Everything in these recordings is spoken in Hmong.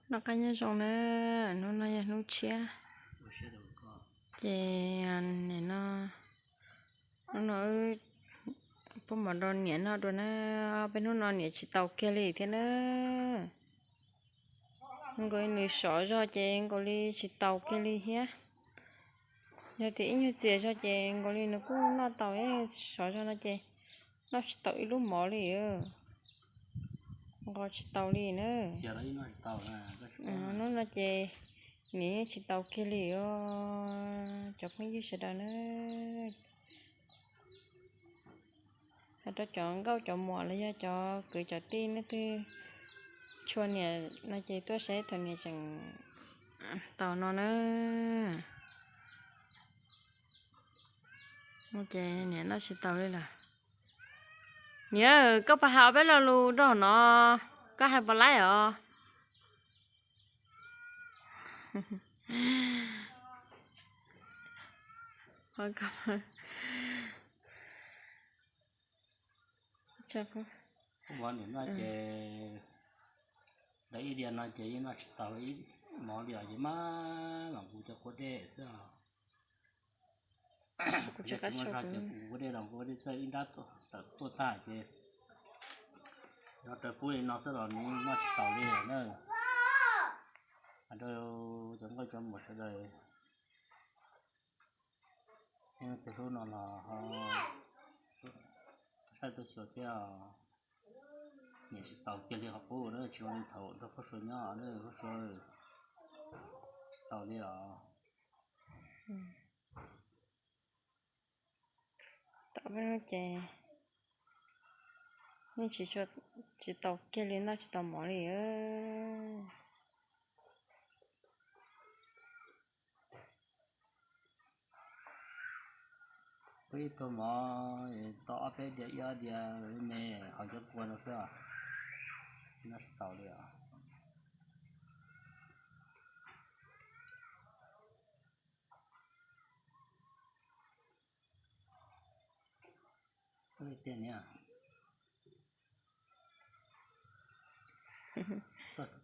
Noj qab nyob zoo na, hnub no yog hnub tshiab. Ces nim no, hnub no wb pub mov rau niam noj dua na. Peb hnub no niam tsis taus kiag li thiab na. Nkaus li nws sov zog ces nkaus li tsis taus kiag li thiab. Yog tias ib nyuag txias zog ces nkaus li nws kuj noj tau, sov zog no ces noj tsis tau ib lub mov li. Nqos tsis taus li na. Hnub no ces niam yeej tsis taus kiag li os cov phooj ywg sawv daws na. Hais rau cov nkauj cov muam los yog cov kwv cov tij nej twg tshua niam no ces tuaj saib thaum niam tseem taus no na. Ces niam noj tsis taus li lawm. Niam, koj puas hais ob peb lo lus rau hauv no, koj hais puas laib os? Ces lawv ib diav no ces yeej noj tsis taus ib mov li os, ces maj mam nqus cov kua dej xwb os. Kuv tsis qab sau, ces kuv nqus kua dej los nqus kua dej txawj ib nrab tawm tuaj tag ces yog raws pub li no xwb los nws noj tsis taus li na. Hais rau cov nkauj cov muam sawv daws, nej leej twg hlub no los ho tuaj saib tuaj xyuas thiab. Niam tsis taus kiag li qhov qub na, tsis zoo li thaum nrog Phauj Sua nyob na, Phauj Sua tsis taus li os. Tom peb hnub ces yeej tsis, tsis taus kiag li, noj tsis tau mov li. Pub ib pluag mov tau ob peb diav, ib ob diav me, hauv cov kua no xwb, noj tsis taus li os.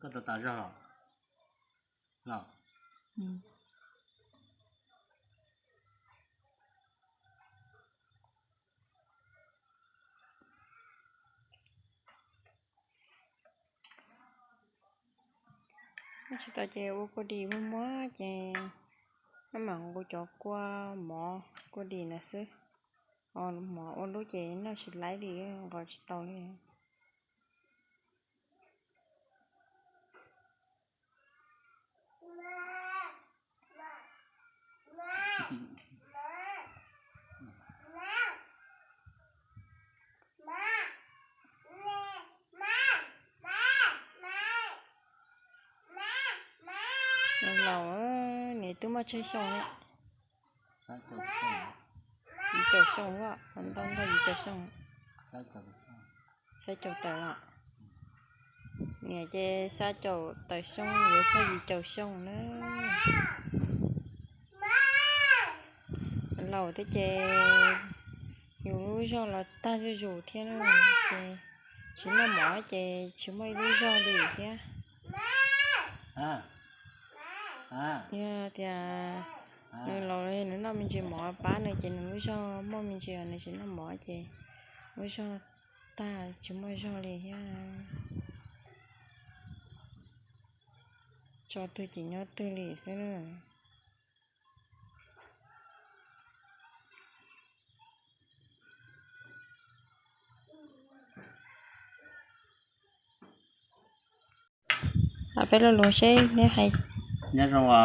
Koj tau tas zog los? Los. Noj tsis tau ces ua kua dis muag muag ces maj mam nqus cov kua mov kua dis ntawd xwb. Mov ua lub ces noj tsis laib li, nqos tsis tau li. Laus, niam twb muaj tsawg xyoo lawm? Yim caum xyoo, ntau ntau yim caum xyoo. Xya caum tawm los? Niam ces xya caum tawm xyoo, yuav txog yim caum xyoo na. Laus thiab ces yus lub zog los tag zuj zus thiab na, ces tsis noj mov ces tsis muaj ib lub zog li thiab. Yog tias nws laus los nws noj me ntsis mov pab nws ces nws lub zog muaj me ntsis, nws tsis noj mov ces lub zog tag tsis muaj zog li thiab. Tso twg ces nyob twg li xwb na. Peb lo lus seb neb hais. Nyob zoo os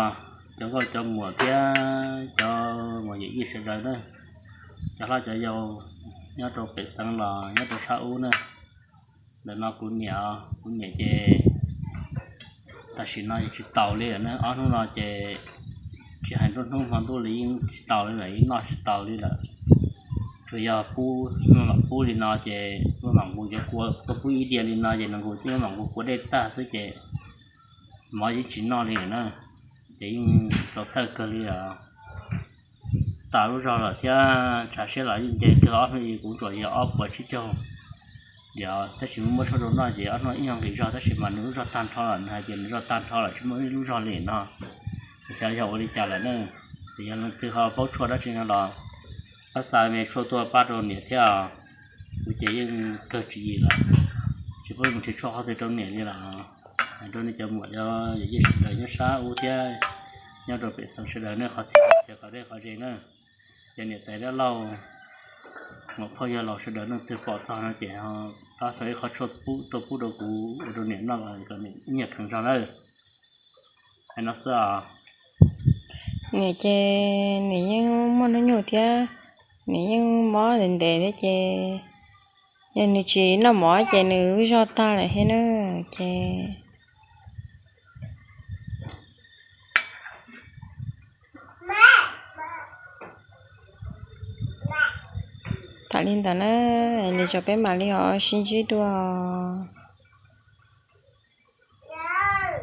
cov nkauj cov muam thiab cov muam yawm yij sawv daws na, cov hlob cov yau nyob rau pem xeev los nyob rau sab ub na. Ntawm no kuv niam, kuv niam ces tam sim no yeej tsis taus li lawm na, ob hnub no ces tsis hais nruab hnub hmo ntuj li yeej tsis taus li lawm, yeej noj tsis taus li lawm. Tsuas yog pub, mam pub li no ces mam nqus cov kua, koj pub ib diav li no ces nws nqus, mam nqus kua dej tag xwb ces mov yeej tsis noj li lawm na. Ces yeej txaus txhawj kawg li lawm. Tas lub zog lawm thiab tshav siab los yeej nce kawg, ob hnub kuv tsuas yog ob puas tsib caug Tab sis muab tshuaj rau noj ces ob hnub ib nyuag nqis zog, tab sis mas nws lub zog tag nrho lawm, nws hais tias nws zog tag nrho lawm tsis muaj ib lub zog li no. Xyov yog ua li cas lawm na. Ces yog leej twg ho paub tshuaj dab tsi no los pab xa me tshuaj tuaj pab rau niam thiab. Kuv ces yeej kawg tswv yim lawm, tsis paub mus nrhiav tshuaj qhov twg rau niam li lawm. Hais rau nej cov muam cov yawm yij sawv daws nyob sab ub thiab nyob rau pem xeev sawv daws nej qhov txhia qhov deb qhov ze na, cov niam tais dab laug, muam phauj yawg laus sawv daws leej twg pom txog no ces ho pab xa ib qho tshuaj pub rau, pub rau kuv ua rau niam noj los kom niam ib nyuag kheev zog nawb. Hais no xwb os. Niam ces niam yeej muaj hnub nyoog thiab, niam yeej mob ntev ntev thiab ces yog nws tsis noj mov ces nws lub zog tag lawm thiab na. Ces tham li ntawd na, li tso peb mam li ho sib ntsib dua.